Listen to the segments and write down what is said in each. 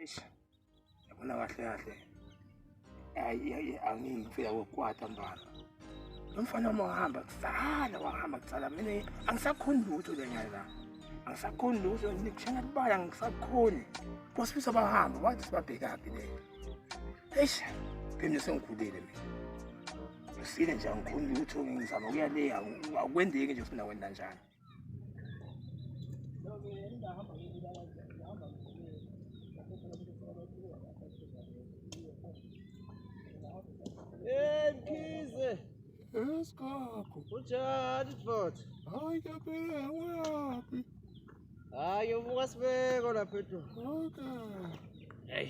Eish. Yabona kahle kahle. Hayi hayi angingifika kokwata mbala. Lo mfana wami wahamba kusala wahamba kusala mina angisakhoni lutho le nyanga la. Angisakhoni lutho ngikushaya kubala angisakhoni. Bosifisa bahamba wathi sibabhekaphi le. Eish. Phela sengikhulile mina. Usile nje angikhoni lutho ngizama ukuya le akwendeki nje ufuna kwenda njani. Hey Mkhize, Esikhakho. kunjani mfowethu? Hayi kephe uyaphi? Hayi ubuka sibeko lapha edu. Okay. Hey.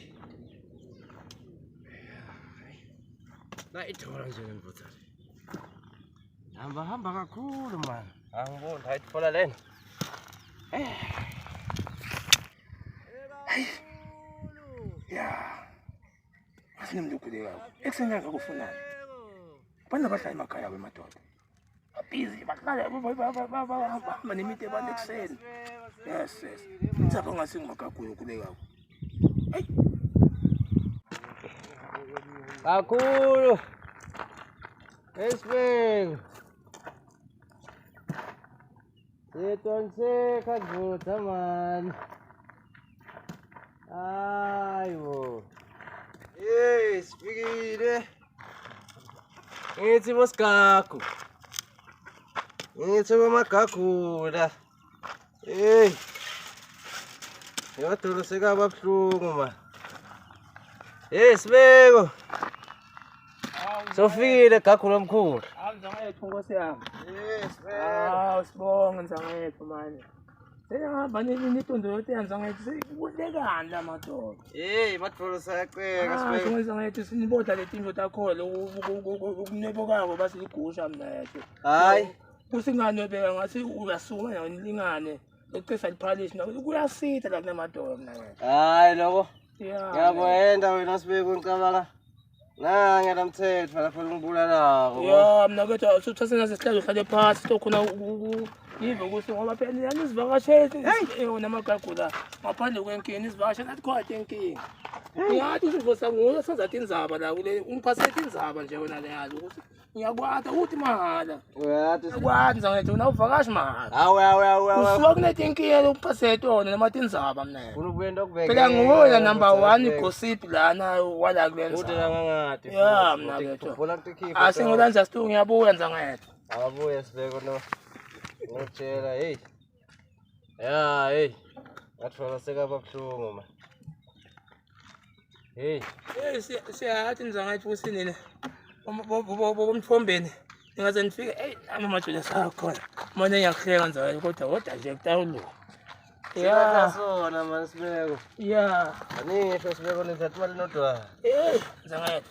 Na ithola nje lemvutha. Hamba hamba kakhulu man. Angiboni hayithola lena. Ya. Asinemntu ukhulekayo. Ekuseni kangaka kufunani? Abantu abahlala emakhaya abo emadoda. Babhizi bahlala bahamba nemiti abantu ekuseni. Yes, yes. Insapho ngase ngimagagulo ukhulekako. Hey. Kakhulu. Esibeko. Siyedonseka ndvodza man. Hayibo. Hey, sifikile. Ngithi bosigagu. Ngithi bomagagula. Hey. Yodolo sekaba buhlungu ma. Hey, sibeko. Sofikile gagu lomkhulu. Hawu nzangayethu nkosi yami. Yes, Hawu sibonge nzangayethu manje. Seyahamba nitondo yote nzangayethu sekulekani la madoda. Hey, madolo sayaceka sibeko. Ah, nzangayethu sinibodla letinto takho ukunwebokako basigusha mina yethu. Hayi. Kusinganwebeka ngathi uyasukuma nawe nilingane. Ekucesa liphalishi nawe kuyasitha la kunamadoda mina yethu. Hayi lokho. Yeah. Ngiyakwenda wena sibeko ngicabanga. Nange lamthetho lapho ngibulalako. Ya mina kodwa usuthathe nase sihlale uhlale phansi tokhona yive ukuthi ngoba phela nina nizivakashele yona amagagula ngaphandle kwenkinga nizivakashele athi khona inkinga. Ngiyathi usivosa nguye senza tindzaba la kule ungiphathele tindzaba nje wena leyazi ukuthi ngiyakwata ukuthi mahhala. Uyathi Ngiyakwata ngithi wena uvakashi mahhala. Hawu hawu hawu hawu. Usuka kunetinkinga lokuphathele tona noma tindzaba mina. Ufuna ukuyenda okubheke. Phela nguwena number 1 gossip lana wala Ude kulenza. langangadi. Ya, mna kethu. Ubona kuthi Asingolanza situ ngiyabuya nzangayethu. Abuye sibeko no. Ngokutshela hey. Ya hey. Ngathola sekaba buhlungu ma. Hey. Hey siyathi nizangathi ukuthi nina bomthombeni ningaze nifike hey nami amajuda sakhona manje ngiyakuhleka nzalo kodwa kodwa nje kutawuluka Ya sona man sibeko. ya Anisho sibeko nithatha imali nodwa. hey nzangathi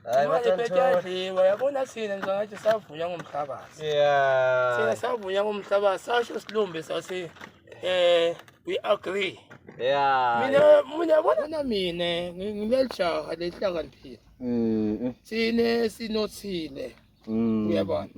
Hayi imali bathatha. betadliwa yabona thina nzangathi savunya ngomhlabathi thina Yeah. savunya ngomhlabathi sasho silumbe sathi we agree Yeah. mina yabona na mina ngilelijaha lelihlakaniphile Eh. thine sinothile Mm. uyabona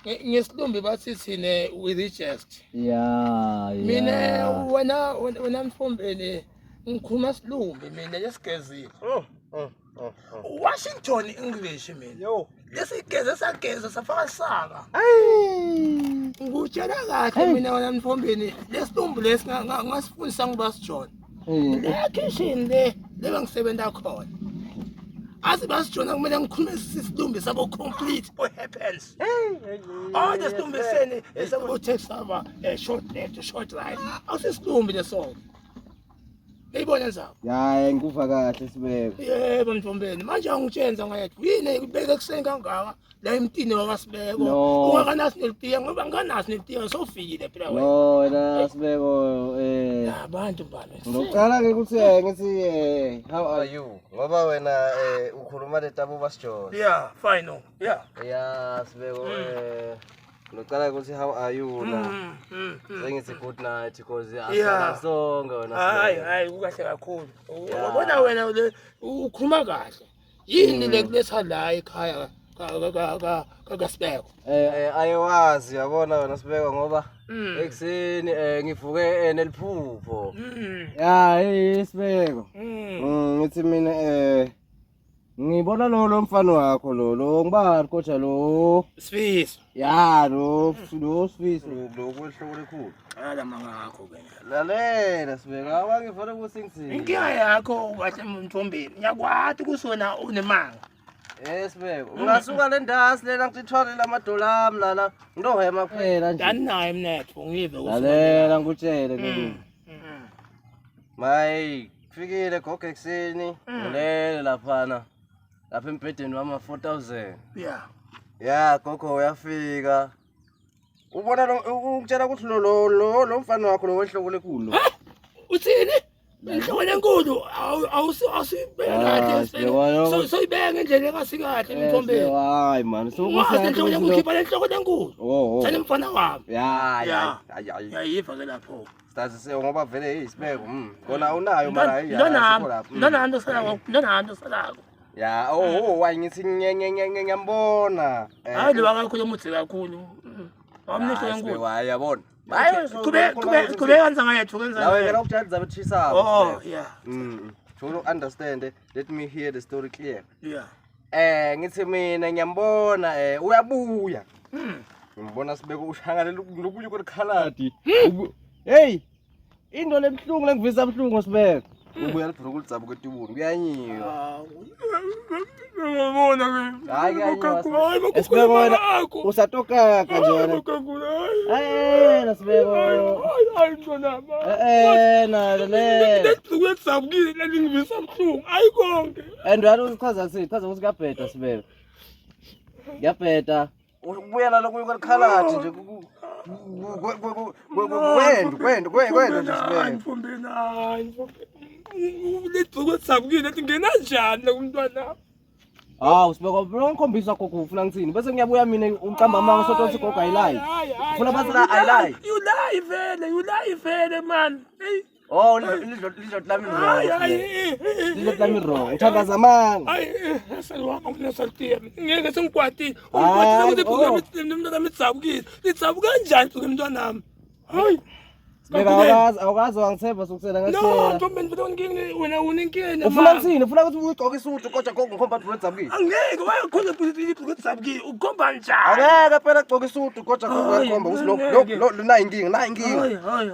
Ngesilumbi bathi thine we reject Yeah. mina wena wena mfombeni ngikhuluma silumbi mina lesigezile Oh. Oh. Oh. oh. Washington English mina Yo. lesigeze sageza safaka saka Ay. ngikutshela kahle mina wena mfombeni lesilumbi lesi ngasifundisa ngibasijona le kitchen le le bengisebenza khona athi basijona kumele ngikhulume isilumbi sabo complete what happens Oh, lesilumbi seni esabo text saba short left short right. Awusisilumbi leso. Ngiyibona nzaba. Ya ngikuva kahle sibeko. Yebo mntombeni, manje angitshenza ngayethu. Yini ibeke kuseni kangaka la emtini wakasibeko. No. Ungakanasi nelitiya ngoba nganazi nelitiya sofikile phela wena. No wena sibeko eh Abantu bami. Ngiqala ke ukuthi ngithi how are you ngoba wena ukhuluma letabo basijona. Yeah, fine. no. Yeah. Yeah sibeko ngiqala ukuthi how are you la. Sengithi good night because Yeah. asala sonke wena. Hayi Sibeko. hayi kukahle kakhulu. Yeah. Ubona wena le ukhuluma kahle. Yini le kuletha la ekhaya kaSibeko? Ayewazi yabona wena sibeko ngoba ekuseni ngivuke neliphupho. Ya hey sibeko. Ngithi mina ngibona lo mfana wakho lo ngibani kodwa lo Sifiso. Ya lo Sifiso lo kwehloko lekhulu. Ala mangakho ke. Lalela sibeka awangifuna ukuthi ngithini. Inkinga yakho kahle mthombeni. Ngiyakwati kusona unemanga. Sibeko. Ungasuka le ndasi lena ngithwalele amadola ami lana. Ngizohema kuphela nje. Dani naye mnetho ngive ukuthi. Lalela ngikutshele ke. Mayi kufikile gogo ekuseni ngilele laphana. Lapha embhedeni wama 4000. Yeah. Ya gogo uyafika. Ubona lo ukutshela ukuthi lo mfana wakho lo wehloko lekhulu. Uthini? Inhloko lenkulu awusibeka kahle. Soyibeka ngendlela engasikahle mthombeni. Hayi man, sokuthi inhloko lenkulu khipha lenhloko lenkulu. Oh. Thana mfana wami. Ya ya. Yayiva ke lapho. Sitazise ngoba vele hey sibeko. Kona unayo mara hayi. Ndonami salako, ndonami salako. Ya, oh wayi ngithi ngiyambona. Hayi lo akakhulu umuthi kakhulu. Wamnehlo enkulu. Hayi yabona. Kube kanza ngayethu kenza. Lawe ngeke ukutshela zabe thisa. Oh yeah. To understand, let me hear the story clear. Yeah. Ngithi mina ngiyambona uyabuya. Ngimbona sibeko ushangalela lokunye kwekhaladi. Hey! Into lemhlungu lengivisa buhlungu sibeko. Ubuya libhuku lidzabuka etibuni kuyanyiwa. Ngiyabona ke. Hayi kuyanyiwa. Sibeko wena usatokaka nje wena. Eh sibeko. Hayi mntwana. Na le. Lebhuku lidzabukile lengivisa buhlungu. Hayi konke. And wena uchaza ukuthi chaza ukuthi kuyabheda sibeko. Kuyabheda. Ubuyela lokunye kwekhaladi nje kwendo nje sibeko. Mfumbi hayi mfumbi. Lebhuku lidzabukile lingena njani kumntwana? Hawu sibeko ngikhombisa gogo ufuna ngithini bese ngiyabuya mina uqamba amanga sothi uthi gogo ayilayi. Ufuna bathi la ayilayi. You lie vele, you lie vele man. Hey. Oh lidlot lami wrong. Lidlot lami wrong. Uthandaza amanga. Hayi salwanga ngine saltiya. Ngeke sengikwati. Ungikwatile ukuthi ibhuku lomntwana lidzabukile. Lidzabuka kanjani ibhuku lomntwana wami? Hayi. Sibeka awukazi wangithemba sokusela ngathela. No, ntombi ngifuna wena unenkinga. Ufuna ngithini? Ufuna ukuthi ugqoke isudu kodwa gogo ngikhomba ukuthi lidzabukile. Angeke wayakhona ukuthi ibhuku lidzabukile. Ukhomba njani? Angeke phela ugqoke isudu kodwa gogo uyakhomba ukuthi lo nayi inkinga, nayi inkinga.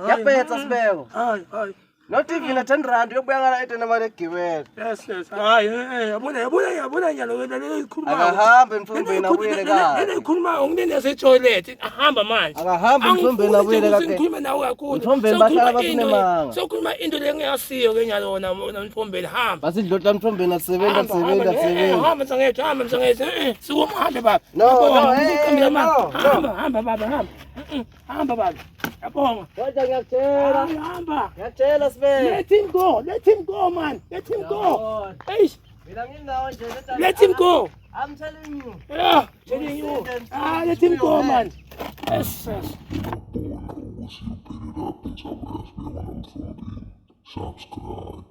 Yaphetha sibeko. Hayi hayi. Not even a 10 rand uyobuya ngala etene mali egibela. Yes yes. Hayi yabona nyalo wena le ikhuluma. Akahambe mthombeni abuyele kahle. Lena ikhuluma unginene yase toilet ahamba manje. Akahambe mthombeni abuyele kahle. Ngikhuluma nawe kakhulu. Mthombeni bahlala basinemanga. Sokhuluma into lengiyasiyo ke nyalo wona mthombeni hamba. Basidlotla mthombeni asebenza. Hamba msangethu, hamba msangethu. Sukuma hambe baba. No. Hamba baba hamba. Hamba baba. Yabonga. Kodwa ngiyakutshela. Hamba. Ngiyakutshela sibeke. Let him go. Let him go man. Let him go. Hey. Mina nginawo nje. Let him go. I'm telling you. Yeah, telling you. Let him go man. Yes, yes. Subscribe.